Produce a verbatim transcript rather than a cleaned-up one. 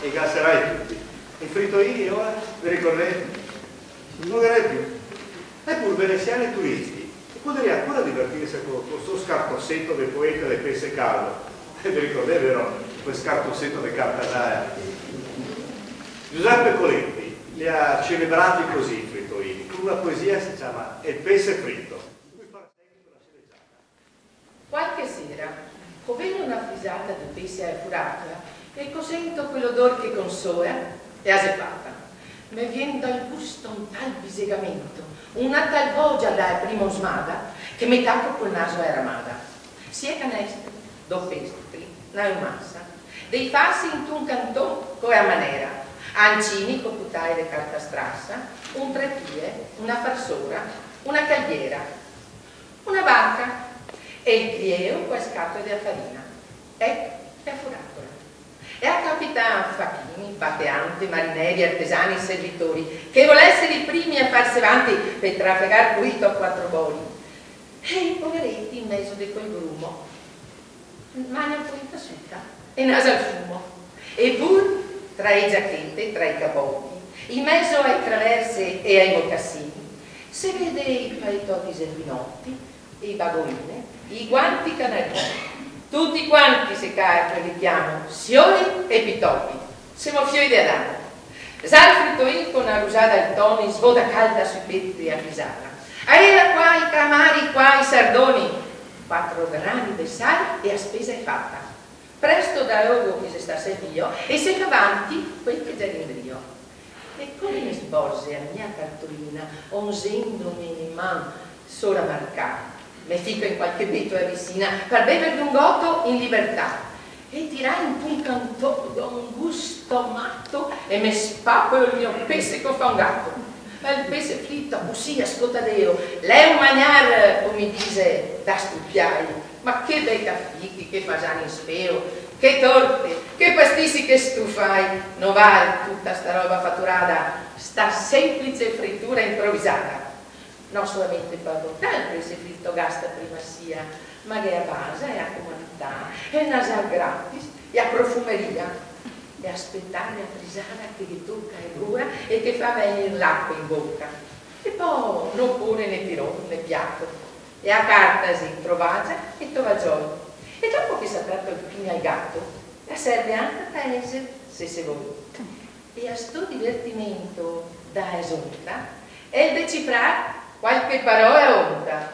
E ga serà tuti. E fritoini, ora? Ve ricordè? No ghe n'è più. Epur, veneziani e turisti, e podarìa ancora divertirse co, co sto scartoseto de poeta de pese caldo. Ve ricordè, vero? Quel scartoseto de carta giaia. Giuseppe Coletti li ga celebrati cusì i fritoini, co na poesia che se ciama El pese frito. Qualche sera, co vegno na frisata de pese a furatola e co sento quel odor che consola, e a xe fata. Me vien dal gusto un tal bisegamento, una tal vogia da prima usmada, che me taco col naso a ramada. Sie canestre, do pestri, na masa, dei fasi int'un canton co a manera, ancini co putae de carta strasa, un trepie, una farsora, una caldiera. Una barca, e el crieo co e scatole de farina. Eco, e a furatola. E a capita fachini, pateanti, marineri, artesani, servitori, che vol esser i primi a farse vanti pe trafegar pulito a quatro boli. E i povereti in mezo de quel grumo. Magna un po' in tasuta e nasa el fumo. Epur, tra e giachete, tra i capoti, in mezo ae traverse e ai mocasini, se vede i paetoti zerbinoti, i bagoine, i guanti canarini. Tuti quanti se cae a quel richiamo, siori e pitopi. Semo fioi de Adamo. Za el fritoin co na rusada al toni, svoda calda sui petri a frisata. A ela qua i camari, qua i sardoni. Quatro grani de sal e a spesa xe fata. Presto da logo che xe sta servio e se fa vanti quel che gera indrio. E come me svolze a mia cartolina, onzendome in man sora marcà, me fico in qualche betola vicina, par bever d'un goto in libertà. E tirà in un canton, do un gusto mato e me spapo el mio pese co fa un gato. El pese frito, cusì, a scotadeo, l'è un magnar, come i dixe, da stupiai. Ma che bei cafichi, che fasani in speo, che torte, che pastisi, che stufai, no val tuta sta roba faturada, sta semplice fritura improvisada. No solamente par voltar el pese frito ga sta primasia, ma ghe xe a basa e a comodità, e el nasar gratis, e a profumeria, e aspetar la frisada che ghe toca a gola e che fa vegnir l'acqua in boca. E po no pone né piron né piato, e a carta xe tovagia e tovagiol. E dopo che s'à trato el pin al gato, la serve anca par lezer, se se vol. E a sto divertimento dà zonta el decifrar qualche parola onta.